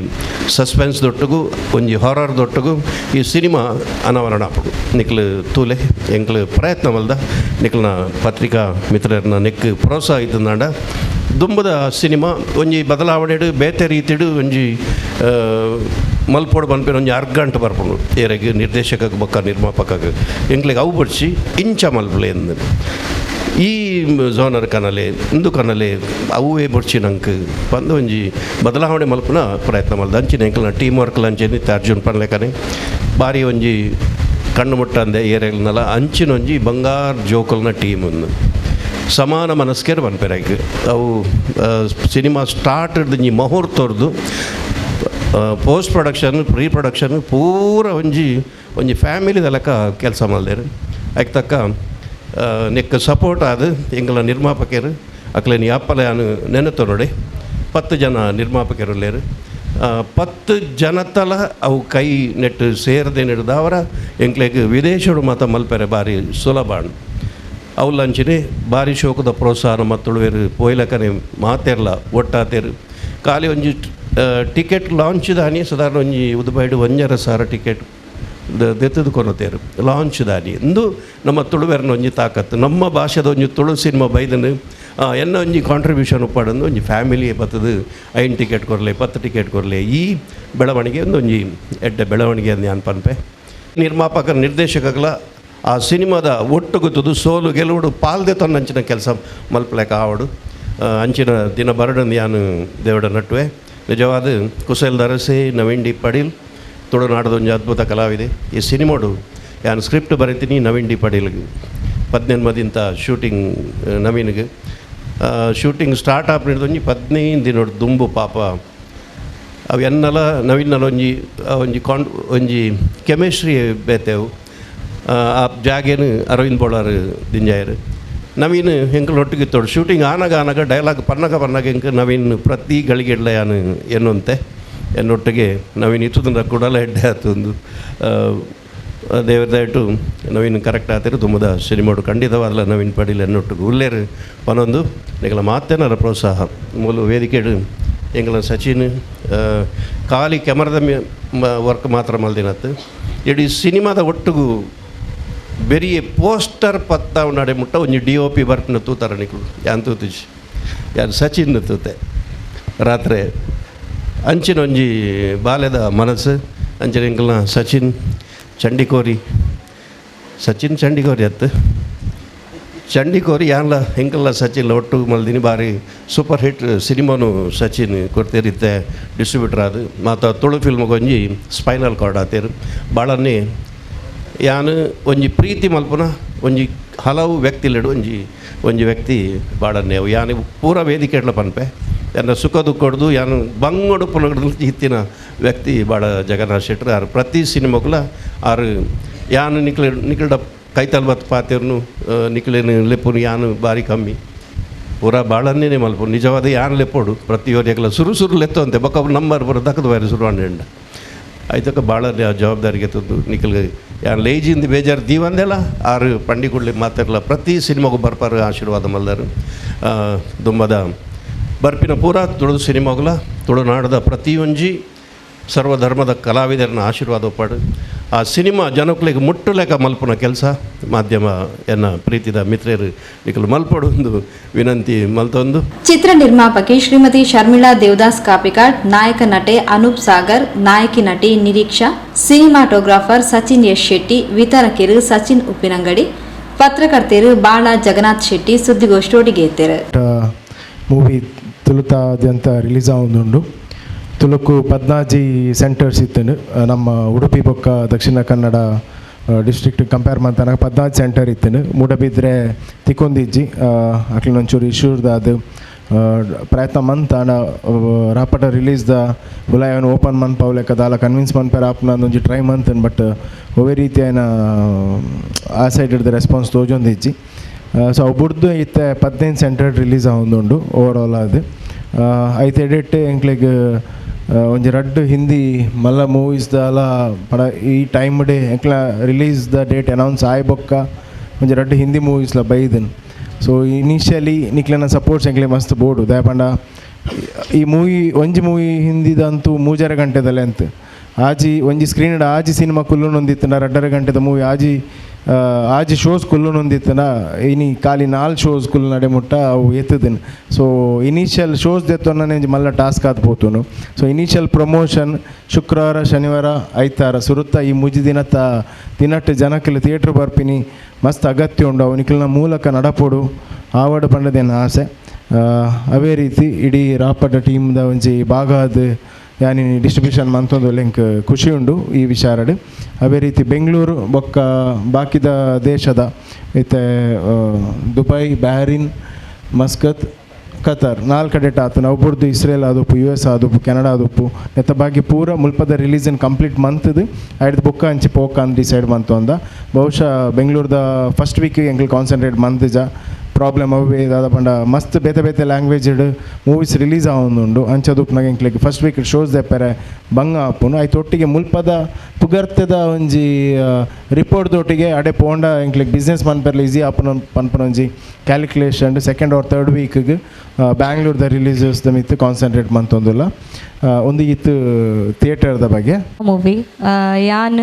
ಸಸ್ಪೆನ್ಸ್ ದೊಟ್ಟುಗು ಒಂಜಿ ಹಾರರ್ ದೊಟ್ಟುಗು ಈ ಸಿನಿಮಾ ಅನಾವರಣ ಆಪುಂಡು. ನಿಕ್ಲು ತೂಲೆ, ಎಂಕ್ಲು ಪ್ರಯತ್ನ ಮಲ್ದ. ನಿಕ್ಲ್ನ ಪತ್ರಿಕಾ ಮಿತ್ರರನ್ನ ನೆಕ್ ಪ್ರೋತ್ಸಾಹ ಇತ್ತಂದಾಂಡ ದುಂಬುದ ಸಿನಿಮಾ ಒಂಜಿ ಬದಲಾವಣೆಡು ಬೇತೆ ರೀತಿಡು ಒಂಜಿ ಮಲ್ಪೋಡು ಪನ್ಪಿನ ಒಂಜಿ ಅರ್ಗಂಟು ಬರ್ಪುಂಡು ಏರೆಗ್ ನಿರ್ದೇಶಕಕ್ಕೆ ಬೊಕ್ಕ ನಿರ್ಮಾಪಕಗ್. ಎಂಕ್ಲೆಗ್ ಅವು ಬಡ್ಸಿ ಇಂಚ ಮಲ್ಪಲೆ ಅಂದ್ ಈ ಝೋನರ್ ಕನಲೆ ಇಂದು ಕನಲೆ ಅವುವೇ ಬೊಡ್ಚಿ ನಂಕ್ ಪಂದ್ ಒಂಜಿ ಬದಲಾವಣೆ ಮಲ್ಪುನ ಪ್ರಯತ್ನ ಮಲ್ದ. ಅಂಚಿನ ಎಂಕ್ಲ್ನ ಟೀಮ್ ವರ್ಕ್ ಅಂಚೆನೆ ಅರ್ಜುನ್ ಪನ್ಲೆಕನೆ ಬಾರಿ ಒಂಜಿ ಕಣ್ಣು ಮುಟ್ಟಂದೆ ಏರೆಲ್ನಲ ಅಂಚಿನ ಒಂಜಿ ಬಂಗಾರ್ ಜೋಕುಲ್ನ ಟೀಮ್ ಒಂದು ಸಮಾನ ಮನಸ್ಕೇರ್ ಪನ್ಪೆರ್. ಅವು ಸಿನಿಮಾ ಸ್ಟಾರ್ಟ್ ಒಂಜಿ ಮುಹೂರ್ತೊರ್ದು post production pre production ಪೂರ ಒಂಜಿ ಒಂಜಿ ಫ್ಯಾಮಿಲಿದ ಲೆಕ್ಕ ಕೆಲಸ ಮಲ್ದೆರ್. ಐಕ್ ತಕ್ಕ ನೆಕ್ ಸಪೋರ್ಟ್ ಆದ್ ಎಂಕಲ್ನ ನಿರ್ಮಾಪಕರು ಅಕ್ಲೆನ್ ಯಾಪಲ ಯಾನ್ ನೆನತೊನೊಡೆ. 10 ಜನ ನಿರ್ಮಾಪಕರು ಉಲ್ಲೇರು. 10 ಜನತಲ ಅವು ಕೈ ನೆಟ್ಟು ಸೇರದೆ ನೆಡ್ದಾವರ ಎಂಕ್ಲೆಗ್ ವಿದೇಶಡು ಮಾತ ಮಲ್ಪೆರೆ ಬಾರಿ ಸುಲಭ. ಅವುಲಂಚಿನೆ ಬಾರಿ ಶೋಕದ ಪ್ರೋತ್ಸಾಹ ಮತ್ತು ತುಳುವೆರ್ ಪೋಯ್ಲಕನೆ ಮಾತೆರ್ಲ ಒಟ್ಟಾತೆರ್. ಖಾಲಿ ಒಂಜಿ ಟಿಕೆಟ್ ಲಾಂಚ್ ದಾನಿ ಸಾಧಾರಣ ಒಂಜಿ ಉದುಬೈಡು 1,500 ಟಿಕೆಟ್ ದೆತ್ತದು ಕೊನತೇರು ಲಾಂಚ್ ದಾನಿ. ಇಂದು ನಮ್ಮ ತುಳುವೆರ್ನ ಒಂಜಿ ತಾಕತ್ತು. ನಮ್ಮ ಭಾಷೆದ ಒಂಜಿ ತುಳು ಸಿನಿಮಾ ಬೈದನು ಎನ್ನ ಒಂಜಿ ಕಾಂಟ್ರಿಬ್ಯೂಷನ್ ಉಪ್ಪಾಡಂದು ಒಂಜಿ ಫ್ಯಾಮಿಲಿ ಬತ್ತದು 5 ಟಿಕೆಟ್ ಕೊರಲೆ 10 ಟಿಕೆಟ್ ಕೊರಲೆ. ಈ ಬೆಳವಣಿಗೆ ಒಂದು ಒಂಜಿ ಎಡ್ಡೆ ಬೆಳವಣಿಗೆ ಅಂದ್ ಯಾನ್ ಪನ್ಪೆ. ನಿರ್ಮಾಪಕ ನಿರ್ದೇಶಕಗಳ ಆ ಸಿನಿಮಾದ ಒಟ್ಟು ಗೊತ್ತದು ಸೋಲು ಗೆಲುವುಡು ಪಾಲ್ದೆ ತನ್ನಂಚಿನ ಕೆಲಸ ಮಲ್ಪಲೆಕ ಆವಡು. ಅಂಚಿನ ದಿನ ಬರಡಂದು ಯಾನು ದೇವಡ ನಟ್ಟುವೆ. ನಿಜವಾದ ಕುಸೇಲ್ ದರಸೆ ನವೀನ್ ಡಿ ಪಡೀಲ್ ತುಳುನಾಡದ ಒಂಜಿ ಅದ್ಭುತ ಕಲಾವಿದೆ. ಈ ಸಿನಿಮಾಡು ಯಾನು ಸ್ಕ್ರಿಪ್ಟ್ ಬರೀತೀನಿ ನವೀನ್ ಡಿ ಪಡೀಲ್ಗೆ 18 ಮದಿಂತ ಶೂಟಿಂಗ್ ನವೀನ್ಗೆ ಶೂಟಿಂಗ್ ಸ್ಟಾರ್ಟ್ ಆಪಿನ ಒಂಜಿ 15 ದಿನೊಡು ದುಂಬು ಪಾಪ ಅವು ಎನ್ನಲ ನವೀನಲ ಒಂಜಿ ಒಂಜಿ ಕಾನ್ ಒಂಜಿ ಕೆಮಿಸ್ಟ್ರಿ ಬೇತೆವು. ಆ ಜಾಗೇನು ಅರವಿಂದ್ ಬೋಳಾರ್ ದಿಂಜಾಯರು. ನವೀನ್ ಎಂಕಲ್ ಒಟ್ಟಿಗೆ ಇತ್ತೋಡು. ಶೂಟಿಂಗ್ ಆನಗ ಆನಗ ಡೈಲಾಗ್ ಪನ್ನಗ ಪನ್ನಗ ಎಂಕ್ ನವೀನ್ ಪ್ರತಿ ಗಳಿಗೆಡ್ಲ ಯಾನು ಎನ್ನುವಂತೆ ಎನ್ನೊಟ್ಟಿಗೆ ನವೀನ್ ಇತ್ತುದಂಡ ಕೂಡಲ ಎಡ್ಡೆ ಆತು. ಒಂದು ದೇವರದಾಯಿಟ್ಟು ನವೀನ್ ಕರೆಕ್ಟ್ ಆತಿರು ತುಂಬದ ಸಿನಿಮಾಡು ಖಂಡಿತವಾದಲ ನವೀನ್ ಪಡೀಲ್ ಎನ್ನೊಟ್ಟು ಉಲ್ಲೇರು ಪನೊಂದು ನಿಗಲ ಮಾತೇನರ ಪ್ರೋತ್ಸಾಹ ಮೂಲ ವೇದಿಕೆಡು ಎಂಗಳ ಸಚಿನ್ ಖಾಲಿ ಕ್ಯಾಮರದ ವರ್ಕ್ ಮಾತ್ರ ಮಲ್ದಿನತ್ತು ಇಡೀ ಸಿನಿಮಾದ ಒಟ್ಟುಗು ಬೆರಿಯ ಪೋಸ್ಟರ್ ಪತ್ತ ನಡೆ ಮುಟ್ಟ ಒಂಜಿ D O P ಬರ್ಪಿನ ತೂತಾರ ನಿಕುಲು ಯಾನ್ ತೂತುಜಿ ಯಾನ್ ಸಚಿನ್ ತೂತೆ ರಾತ್ರಿ ಅಂಚಿನ ಒಂಜಿ ಬಾಲ್ಯದ ಮನಸ್ಸು ಅಂಚಿನ ಎಂಕಲ್ನ ಸಚಿನ್ ಚಂಡಿಕೋರಿ ಸಚಿನ್ ಚಂಡಿಕೋರಿ ಅತ್ತು ಚಂಡಿಕೋರಿ ಯಾನ್ಲ ಎಂಕಲ್ಲ ಸಚಿನ್ ಒಟ್ಟು ಮಲ್ದಿನಿ ಬಾರಿ ಸೂಪರ್ ಹಿಟ್ ಸಿನಿಮಾನು ಸಚಿನ್ ಕೊಡ್ತೇರಿತ್ತೆ ಡಿಸ್ಟ್ರಿಬ್ಯೂಟರ್ ಅದು ಮಾತ ತುಳು ಫಿಲ್ಮ್ಗೆ ಒಂಜಿ ಸ್ಪೈನಲ್ ಕಾರ್ಡ್ ಆತೇರು ಭಾಳನ್ನೇ ಯಾನು ಒಂಜಿ ಪ್ರೀತಿ ಮಲ್ಪುನ ಒಂಜಿ ಹಲವು ವ್ಯಕ್ತಿಲೆಡು ಒಂಜಿ ಒಂಜಿ ವ್ಯಕ್ತಿ ಬಾಳನ್ನೇ ಯಾನು ಪೂರ ವೇದಿಕೆ ಪನ್ಪೆ ಎನ್ನ ಸುಖ ದುಃಖ ಯಾನು ಬಂಗೋಡು ಪುನಗಡು ಇತ್ತಿನ ವ್ಯಕ್ತಿ ಭಾಳ ಜಗನ್ನಾಥ್ ಶೆಟ್ಟರು ಆರು ಪ್ರತಿ ಸಿನಿಮಾಗುಲ ಆರು ಯಾನು ನಿಕ್ಲೆ ನಿಕ್ಲಡ ಕೈತಲ್ ಬತ್ ಪಾತಿರ್ನು ನಿಕ್ಲೇನು ಲೆಪ್ಪುನು ಯಾನು ಬಾರಿ ಕಮ್ಮಿ ಪೂರ ಭಾಳನ್ನೇ ಮಲ್ಪು ನಿಜವಾದ ಯಾನು ಲೆಪ್ಪೋಡು ಪ್ರತಿಯೊರಿಯಕಲ ಸುರು ಸುರು ಲೆತ್ತು ಅಂತೆ ಬೊಕ್ಕ ನಂಬರ್ ಬರೋ ದಕ್ಕದ ಬಾರಿ ಸುರು ಅಂಡ ಆಯ್ತಕ್ಕ ಭಾಳ ಜವಾಬ್ದಾರಿಗೆ ತಂದು ನಿಖಲ್ ಯಾರು ಲೇಜಿಂದ ಬೇಜಾರು ದೀವಂದೆಲ್ಲ ಆರು ಪಂಡಿಗುಳ್ಳಿ ಮಾತಾಡಲ್ಲ ಪ್ರತಿ ಸಿನಿಮಾಗೂ ಬರ್ಪಾರು ಆಶೀರ್ವಾದ ಮಲ್ದರು ದುಂಬದ ಬರ್ಪಿನ ಪೂರ ತುಳು ಸಿನಿಮಾಗುಲ ತುಳುನಾಡದ ಪ್ರತಿಯೊಂಜಿ ಸರ್ವಧರ್ಮದ ಕಲಾವಿದರನ್ನ ಆಶೀರ್ವಾದ ಒಪ್ಪಾಡು ಆ ಸಿನಿಮಾ ಜನಕ್ಕಳಿಗೆ ಮುಟ್ಟುಲೆಕ್ಕ ಮಲ್ಪುನ ಕೆಲಸ ಮಾಧ್ಯಮ ಎನ್ನ ಪ್ರೀತಿದ ಮಿತ್ರರು ನಿಖಲ್ ಮಲ್ಪಡು ಒಂದು ವಿನಂತಿ ಮಲ್ತೊಂದು. ಚಿತ್ರ ನಿರ್ಮಾಪಕಿ ಶ್ರೀಮತಿ ಶರ್ಮಿಳಾ ದೇವದಾಸ್ ಕಾಪಿಕಾಡ್, ನಾಯಕ ನಟೆ ಅನೂಪ್ ಸಾಗರ್, ನಾಯಕಿ ನಟಿ ನಿರೀಕ್ಷಾ, ಸಿನಿಮಾಟೋಗ್ರಾಫರ್ ಸಚಿನ್ ಎಸ್ ಶೆಟ್ಟಿ, ವಿತರಕರು ಸಚಿನ್ ಉಪ್ಪಿನಂಗಡಿ, ಪತ್ರಕರ್ತರು ಬಾಳ ಜಗನ್ನಾಥ್ ಶೆಟ್ಟಿ ಸುದ್ದಿಗೋಷ್ಠಿಗೆ ಎತ್ತೆರು. ಮೂವಿ ತುಳುತಾದ್ಯಂತ ರಿಲೀಸ್ ಆವೊಂದುಂಡು. ತುಳುಕು 14 ಸೆಂಟರ್ಸ್ ಇತ್ತುಂಡು. ನಮ್ಮ ಉಡುಪಿ ಬೊಕ್ಕ ದಕ್ಷಿಣ ಕನ್ನಡ ಡಿಸ್ಟ್ರಿಕ್ಟ್ ಕಂಪೇರ್ ಮಂತನಾಗ 14 ಸೆಂಟರ್ ಇತ್ತುಂಡು. ಮೂಡಬಿದ್ರೆ ತಿಕ್ಕೊಂದಿಜ್ಜಿ ಅಕ್ಲಿನ ಒಂಚೂರು ಇಶ್ಯೂರ್ದಾದ ಪ್ರಯತ್ನ ಮಂತ್ ಆಂಡ ರಾಪಟ ರಿಲೀಸ್ the ಉಲಾಯನ್ open month ಪೌಲೆಕ್ಕ ದಾಲ ಕನ್ವಿನ್ಸ್ ಮನ್ಪೆರ ಆಪುನ ಒಂಜಿ try month but ಒವ್ವೇ ರೀತಿಯಾಯಿನ ಆ ಸೈಡ್ ಹಿಡ್ದು ರೆಸ್ಪಾನ್ಸ್ ತೋಜೊಂದಿಜ್ಜಿ. ಸೊ ಅವು ಬುಡ್ದು ಇತ್ತೆ 15 ಸೆಂಟರ್ ರಿಲೀಸ್ ಆವೊಂದುಂಡು ಓವರ್ ಆಲ್ ಅದು. ಐತೆ ಎಡಿಟ್ ಎಂಕ್ಲೆಗ್ ಒಂಜಿ ರಡ್ಡ್ ಹಿಂದಿ ಮಲ್ಲ ಮೂವೀಸ್ ದಾಲ ಪಡ ಈ ಟೈಮ್ ಡೇ ಎಂಕ್ಲ release the date announce ಆಯ್ ಬೊಕ್ಕ ಒಂಜಿ ರಡ್ಡ್ ಹಿಂದಿ ಮೂವೀಸ್ಲ ಬೈದನ್. ಸೊ ಇನಿಷಿಯಲಿ ನಿಕ್ಲೆನ ಸಪೋರ್ಟ್ಸ್ ಎಂಕ್ಲೆ ಮಸ್ತ್ ಬೋಡು ದಾಯೆ ಪಂಡ ಈ ಮೂವಿ ಒಂಜಿ ಮೂವಿ ಹಿಂದಿದಂತೂ 3.5 ಗಂಟೆದ ಲೆಂತ್ ಆಜಿ ಒಂಜಿ ಸ್ಕ್ರೀನ್ ಆಜಿ ಸಿನಿಮಾ ಕುಲ್ಲುನೊಂದಿತ್ತಂಡ 2.5 ಗಂಟೆದ ಮೂವಿ ಆಜಿ ಆಜಿ ಶೋಸ್ ಕುಲ್ಲುನೊಂದಿತ್ತಂಡ ಇನಿ ಖಾಲಿ 4 ಶೋಸ್ ಕುಲ್ಲು ನಡೆ ಮುಟ್ಟ ಅವು ಎತ್ತದಿನ. So initial shows ದೆತ್ತೊಂಡನೆ ಒಂಜಿ ಮಲ್ಲ ಟಾಸ್ಕ್ ಆದ್ ಪೋತುನು. So initial promotion ಶುಕ್ರವಾರ ಶನಿವಾರ ಐತಾರ ಸುರುತ್ತ ಈ ಮುಜಿ ದಿನತ್ತ ದಿನಟ್ಟು ಜನಕ್ಲೆ ಥಿಯೇಟ್ರ್ ಬರ್ಪಿನಿ ಮಸ್ತ್ ಅಗತ್ಯ ಉಂಡು. ಅವು ನಿಕ್ಲೆನ ಮೂಲಕ ನಡಪೊಡು ಆವಡ್ ಪಂಡದೇನು ಆಸೆ. ಅವೇ ರೀತಿ ಇಡೀ ರಾಪಟ ಟೀಮ್ದ ಒಂಜಿ ಭಾಗ ಆದ್ ಯಾನಿ ಡಿಸ್ಟ್ರಿಬ್ಯೂಷನ್ ಮಂತೊಂದು ಲಿಂಕ್ ಖುಷಿ ಉಂಡು ಈ ವಿಚಾರಡ್. ಅವೇ ರೀತಿ ಬೆಂಗಳೂರು ಬೊಕ್ಕ ಬಾಕಿದ ದೇಶದ ಇತ್ತೆ Dubai, Bahrain, Muscat, Qatar 4 ಕಡೆ ಆತನ ಒಬ್ಬರದ್ದು ಇಸ್ರೇಲ್ ಆದುಪ್ಪು, ಯು ಎಸ್ ಆದುಪ್ಪು, ಕೆನಡಾ ಆದುಪ್ಪು ನೆತ್ತ ಬಾಕಿ ಪೂರ ಮುಲ್ಪದ ರಿಲೀಸನ್ ಕಂಪ್ಲೀಟ್ ಮಂತ್ದು ಐದು ಬೊಕ್ಕ ಅಂಚಿ ಪೋಕ ಅಂದ್ ಡಿಸೈಡ್ ಮಂತು ಅಂದ. ಬಹುಶಃ ಬೆಂಗಳೂರದ ಫಸ್ಟ್ ವೀಕ್ ಎಂಕ್ಲು ಕಾನ್ಸಂಟ್ರೇಟ್ ಮಂತ್ಜ ಪ್ರಾಬ್ಲಮ್ ಅವೇ ದಾದ ಪಂಡ ಮಸ್ತ್ ಬೇತೆ ಬೇತೆ language movies release ಆವೊಂದುಂಡು. ಅಂಚದುಪ್ಪುನಾಗ ಎಂಕ್ಲೆಗ್ first week shows ದೆಪ್ಪರೆ ಬಂಗ ಆಪುಂಡು. ಐತ ಒಟ್ಟಿಗೆ ಮುಲ್ಪದ ಪುಗರ್ತೆದ ಒಂಜಿ ರಿಪೋರ್ಟ್ ದೊಟ್ಟಿಗೆ ಅಡೆ ಪೋಂಡ ಎಂಕ್ಲೆಗ್ ಬಿಸ್ನೆಸ್ ಮನ್ಪೆರ್ಲ ಈಸಿ ಆಪುನ ಪನ್ಪುನ ಒಂಜಿ calculation second R third ವೀಕ್ಗೆ ಬ್ಯಾಂಗ್ಳೂರ್ದ releases the ಮಿತ್ತು concentrate ಮಂತೊಂದುಲ್ಲ. ಒಂದು ಇತ್ತು ಥಿಯೇಟರ್ದ ಬಗ್ಗೆ ಮೂವಿ ಯಾನ್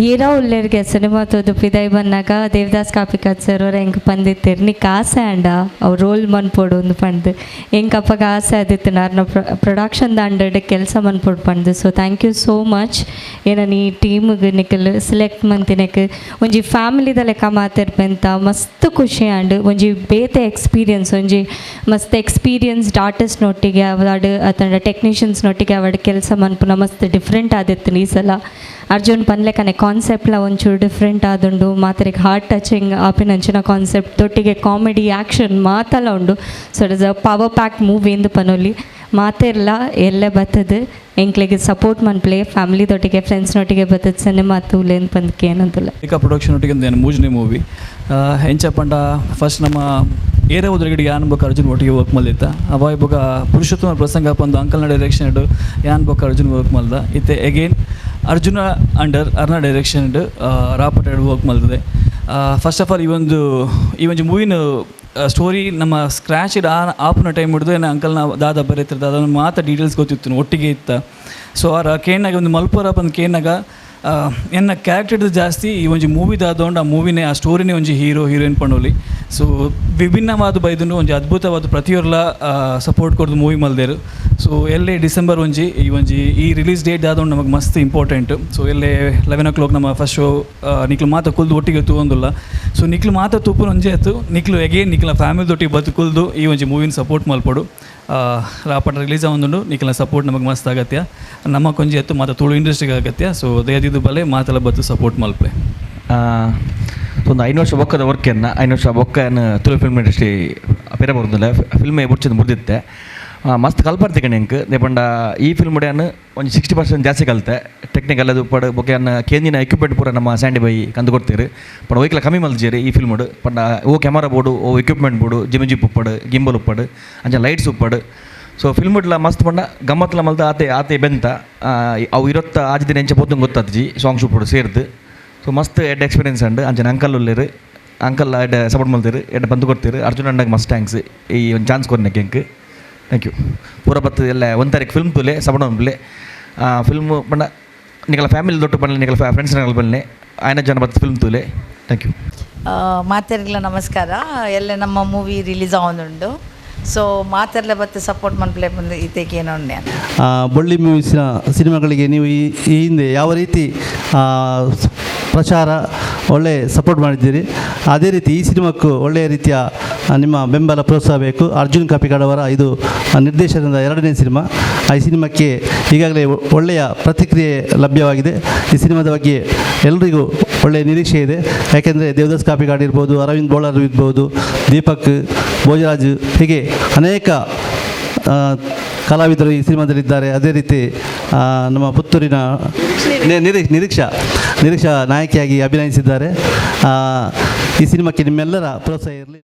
ಏರೋ ಉಲ್ಲೇರ್ಗೆ ಸಿನಿಮಾ ತೋದು ಪಿದೈ ಬನ್ನಾಗ ದೇವದಾಸ್ ಕಾಪಿಕಾಡ್ ಸರ್ ಅವ್ರು ಹೆಂಗೆ ಪಂದಿತ್ತೀರ್ ನಿಕ್ ಆಸೆ ಅಂಡ ಅವ್ರು ರೋಲ್ ಮನ್ಪೊಡು ಒಂದು ಪಂದು ಎಂಕ್ ಅಪ್ಪಗ ಆಸೆ ಆದಿತ್ತು ನಾರ್ನ ಪ್ರೊಡಕ್ಷನ್ ದಾಂಡಡ್ ಕೆಲಸ ಮನ್ಪೊಡು ಪಂದು. So thank you so much. ಏನ ಈ ಟೀಮಿಗೆ ನಿಕಲ್ ಸೆಲೆಕ್ಟ್ ಮಂತಿನಕ್ ಒಂಜಿ ಫ್ಯಾಮಿಲಿದ ಲೆಕ್ಕ ಮಾತಿರ್ಪೆಂತ ಮಸ್ತ್ ಖುಷಿ ಆಂಡ್ ಒಂಜಿ ಬೇತೆ ಎಕ್ಸ್ಪೀರಿಯನ್ಸ್ ಒಂಜಿ ಮಸ್ತ್ ಎಕ್ಸ್ಪೀರಿಯನ್ಸ್ಡ್ ಆರ್ಟಿಸ್ಟ್ನೊಟ್ಟಿಗೆ ಅವಾರ್ಡ್ ಅತಂಡ ಟೆಕ್ನಿಷಿಯನ್ಸ್ನೊಟ್ಟಿಗೆ ಅವಾರ್ಡ್ ಕೆಲಸ ಮನ್ಪುನ ಮಸ್ತ್ ಡಿಫ್ರೆಂಟ್ ಆದಿತ್ತು ಈ ಸಲ. ಅರ್ಜುನ್ ಪನ್ಲೆಕನೆ ಕಾನ್ಸೆಪ್ಟ್ಲ ಒಂಚೂರು ಡಿಫ್ರೆಂಟ್ ಆದುಂಡು ಮಾತ್ರೆಗೆ ಹಾರ್ಟ್ ಟಚಿಂಗ್ ಆಪಿನಂಚಿನ ಕಾನ್ಸೆಪ್ಟ್ ದೊಟ್ಟಿಗೆ ಕಾಮಿಡಿ ಆ್ಯಕ್ಷನ್ ಮಾತಲ್ಲ ಉಂಡು. So it is a power pack movie ಇಂದು ಪನೊಲಿ ಮಾತೆರ್ಲ ಎಲ್ಲೆ ಬತ್ತದು ಎಂಕ್ಲೆಗೆ ಸಪೋರ್ಟ್ ಮನ್ಪ್ಲೆ ಫ್ಯಾಮಿಲಿ ದೊಟ್ಟಿಗೆ ಫ್ರೆಂಡ್ಸ್ನೊಟ್ಟಿಗೆ ಬತ್ತದ ಸಿನಿಮಾ ತೂಲೆ ಪಂದ್ಕೆ ಏನಂತಲ್ಲ. ಏಕ ಪ್ರೊಡಕ್ಷನ್ ಒಟ್ಟಿಗೆ ಒಂದು ಮೂಜನೇ ಮೂವಿ ಎಂಚ ಪಂಡ ಫಸ್ಟ್ ನಮ್ಮ ಏರೇ ಉದ್ರಗಡೆ ಯಾನ್ ಬೊಕ್ಕ ಅರ್ಜುನ್ ಒಟ್ಟಿಗೆ ವರ್ಕ್ ಮಲ್ದಿತ್ತ ಅವ ಬೊಕ್ಕ ಪುರುಷೋತ್ತಮ ಪ್ರಸಂಗ ಪಂದು ಅಂಕಲ್ನ ಡೈರೆಕ್ಷನ್ ಇಡು ಯಾನ್ ಬೊಕ್ಕ ಅರ್ಜುನ್ ವರ್ಕ್ ಮಲ್ದ ಇತ್ತೆ ಎಗೇನ್ ಅರ್ಜುನ ಅಂಡರ್ ಅರ್ನ ಡೈರೆಕ್ಷನ್ ರಾಪಟೆಡ್ ವರ್ಕ್ ಮಲ್ತದೆ. ಫಸ್ಟ್ ಆಫ್ ಆಲ್, ಈ ಒಂಜಿ ಮೂವಿನ ಸ್ಟೋರಿ ನಮ್ಮ ಸ್ಕ್ರ್ಯಾಚ್ ಆಪುನ ಟೈಮ್ ಹಿಡಿದು ಏನ ಅಂಕಲ್ನ ದಾದ ಬರೀತಿರ್ತ, ಅದನ್ನು ಮಾತ್ರ ಡೀಟೇಲ್ಸ್ ಗೊತ್ತಿತ್ತು, ಒಟ್ಟಿಗೆ ಇತ್ತ. ಸೊ ಆರ ಕೇನಾಗ ಒಂದು ಮಲ್ಪುರ ಬಂದು ಕೇನಾಗ ಎನ್ನ ಕ್ಯಾರೆಕ್ಟರ್ ಜಾಸ್ತಿ ಈ ಒಂಜಿ ಮೂವಿ ದಾದೋಂಡು, ಆ ಮೂವಿನೇ, ಆ ಸ್ಟೋರಿನೇ ಒಂಜಿ ಹೀರೋ ಹೀರೋಯಿನ್ ಪಂಡೋಲಿ. ಸೊ ವಿಭಿನ್ನವಾದ ಬೈದುಂಡು, ಒಂಜಿ ಅದ್ಭುತವಾದ, ಪ್ರತಿಯೊರ್ಲ ಸಪೋರ್ಟ್ ಕೊರ್ದು ಮೂವಿ ಮಲ್ದೇರು. ಸೊ ಎಲ್ಲೇ ಡಿಸೆಂಬರ್ ಒಂಜಿ ಈ ಒಂಜಿ ಈ ರಿಲೀಸ್ ಡೇಟ್ ದಾದೋಂಡು ನಮಗೆ ಮಸ್ತ್ ಇಂಪಾರ್ಟೆಂಟ್. ಸೊ ಎಲ್ಲೇ 11 ಓ ಕ್ಲಾಕ್ ನಮ್ಮ ಫಸ್ಟ್ ಶೋ. ನಿಕ್ಲು ಮಾತ ಕುಲ್ದು ಒಟ್ಟಿಗೆ ತೂವೊಂದುಲ್ಲ. ಸೊ ನಿಕ್ಲು ಮಾತ ತೂಪುನ ಒಂಜಿ ಆಯ್ತು, ನಿಕ್ಲು ಎಗೇನ್ ನಿಕ್ಲ ಫ್ಯಾಮಿಲಿ ದೊಟ್ಟಿಗೆ ಬತ್ತು ಕುಲ್ದು ಈ ಒಂಜಿ ಮೂವಿನ ಸಪೋರ್ಟ್ ಮಲ್ಪೊಡು. ರಾಪಟ ರಿಲೀಸ್ ಆವೊಂದುಂಡು. ನಿಕ್ಲ ಸಪೋರ್ಟ್ ನಮಗೆ ಮಸ್ತ್ ಅಗತ್ಯ, ನಮ್ಮ ಕೊಂಜಿ ಎತ್ತು ಮಾತ ತುಳು ಇಂಡಸ್ಟ್ರಿಗೆ ಅಗತ್ಯ. ಸೊ ದಯದಿದ್ದು ಬಲೆ, ಮಾತೆಲ್ಲ ಬತ್ತು ಸಪೋರ್ಟ್ ಮಲ್ಪೆ. ಒಂದು 5 ವರ್ಷ ಬೊಕ್ಕದ ವರ್ಕ್ ಎನ್ನ, 5 ವರ್ಷ ಬೊಕ್ಕ ತುಳು ಫಿಲ್ಮ್ ಇಂಡಸ್ಟ್ರಿ ಪಿರ ಬರುದಿಲ್ಲ. ಫಿಲ್ಮ್ ಬುಡ್ಚಿದ ಮುರಿದಿತ್ತೆ. ಮಸ್ತ್ ಕಲ್ಪರ್ತಿ ಕಣೆ ಎಂಕ್ ದೇಪಂಡ ಈ ಫಿಲ್ಮ್ ಅನ್ನು ಒಂಜಿ 60% ಜಾಸ್ತಿ ಕಲಿತೆ. ಟೆಕ್ನಿಕಲ್ ಅದು ಪಡ ಬೊಕ್ಕೆ ಅನ್ನ ಕೇಂದಿನ ಎಕ್ವಿಪ್ಮೆಂಟ್ ಪೂರ ನಮ್ಮ ಸ್ಯಾಂಡಿ ಬೈ ಕಂದು ಕೊಡ್ತೀರಿ. ಪಂಡ ಒಯ್ಕ್ಲ ಕಮ್ಮಿ ಮಲ್ಜೇರಿ ಈ ಫಿಲ್ಮ್ ಪಂಡ ಓ ಕ್ಯಾಮರಾ ಬೋಡು, ಓ ಎಕ್ವಿಪ್ಮೆಂಟ್ ಬೋಡು, ಜಿಮ್ ಜಿಪ್ ಉಪ್ಪಡು, ಗಿಂಬಲ್ ಉಪ್ಪಡು, ಅಂಚ ಲೈಟ್ಸ್ ಉಪ್ಪಡು. ಸೊ ಫಿಲ್ಮ್ ಇಡ್ಲ ಮಸ್ತ್ ಪಂಡ ಗಮ್ಮತ್ಲ ಮಲ್ದ ಆತೆ ಆತೆ ಬೆಂತ. ಅವು ಇರತ್ತ ಆಜಿ ದಿನ ಎಂಚ ಪೋತಂಗೆ ಗೊತ್ತಾತ್ಜಿ, ಸಾಂಗ್ಸ್ ಉಪ್ಪಡು ಸೇರ್ದು. ಸೊ ಮಸ್ತ್ ಎಡ್ ಎಕ್ಸ್ಪೀರಿಯನ್ಸ್ ಅಂಡ್. ಅಂಚನೆ ಅಂಕಲ್ ಉಲ್ಲೇರು, ಅಂಕಲ್ ಎಡ್ಡೆ ಸಪೋರ್ಟ್ ಮಲ್ತೀರು, ಎಡ್ಡೆ ಬಂದು ಕೊಡ್ತೀರು. ಅರ್ಜುನ್ ಅಣ್ಣಗೆ ಮಸ್ತ್ thanks ಈ ಒಂದು ಚಾನ್ಸ್ ಕೊರ್ನಕ್ಕೆ ಎಂಕ್. Thank you. ಪೂರ ಬತ್ತು ಎಲ್ಲ 1 ತಾರೀಕು ಫಿಲ್ಮ್ ತುಲೆ, ಸಪೋರ್ಟ್ ಮಲ್ಪುಲೆ. ಫಿಲ್ಮ್ ಪಂಡ ನಿಕಲ ಫ್ಯಾಮಿಲಿ ದೊಡ್ಡ ಪಂಡ, ನಿಕಲ ಫ್ರೆಂಡ್ಸ್ ಬನ್ನೆ, ಆಯ್ನ ಜನ ಬತ್ತು ಫಿಲ್ಮ್ ತೂಲೆ. Thank you. ಮಾತೆರ್ಲ ನಮಸ್ಕಾರ. ಎಲ್ಲ ನಮ್ಮ ಮೂವಿ ರಿಲೀಸ್ ಆವೊಂದುಂಡು. ಸೊ ಮಾತೆರ್ಲ ಬತ್ತು ಸಪೋರ್ಟ್ ಮನ್ಪುಲೆ ಬಂದು ಇತೇಕೆ ಏನೋ. ಬೊಳ್ಳಿ ಮೂವೀಸಿನ ಸಿನಿಮಾಗಳಿಗೆ ನೀವು ಈ ಈ ಹಿಂದೆ ಯಾವ ರೀತಿ ಪ್ರಚಾರ, ಒಳ್ಳೆಯ ಸಪೋರ್ಟ್ ಮಾಡಿದ್ದೀರಿ, ಅದೇ ರೀತಿ ಈ ಸಿನಿಮಾಕ್ಕೂ ಒಳ್ಳೆಯ ರೀತಿಯ ನಿಮ್ಮ ಬೆಂಬಲ, ಪ್ರೋತ್ಸಾಹ ಬೇಕು. ಅರ್ಜುನ್ ಕಾಪಿಕಾಡ್ ಅವರ ಇದು ನಿರ್ದೇಶನದ ಎರಡನೇ ಸಿನಿಮಾ. ಈ ಸಿನಿಮಾಕ್ಕೆ ಈಗಾಗಲೇ ಒಳ್ಳೆಯ ಪ್ರತಿಕ್ರಿಯೆ ಲಭ್ಯವಾಗಿದೆ. ಈ ಸಿನಿಮಾದ ಬಗ್ಗೆ ಎಲ್ರಿಗೂ ಒಳ್ಳೆಯ ನಿರೀಕ್ಷೆ ಇದೆ. ಯಾಕೆಂದರೆ ದೇವದಾಸ್ ಕಾಪಿಕಾಡ್ ಇರ್ಬೋದು, ಅರವಿಂದ್ ಬೋಳಾರ್ ಇರ್ಬೋದು, ದೀಪಕ್, ಭೋಜರಾಜ್, ಹೀಗೆ ಅನೇಕ ಕಲಾವಿದರು ಈ ಸಿನಿಮಾದಲ್ಲಿದ್ದಾರೆ. ಅದೇ ರೀತಿ ನಮ್ಮ ಪುತ್ತೂರಿನ ನಿರೀಕ್ಷಾ ನಿರೀಕ್ಷಾ ನಾಯಕಿಯಾಗಿ ಅಭಿನಯಿಸಿದ್ದಾರೆ. ಈ ಸಿನಿಮಾಕ್ಕೆ ನಿಮ್ಮೆಲ್ಲರ ಪ್ರೋತ್ಸಾಹ ಇರಲಿ.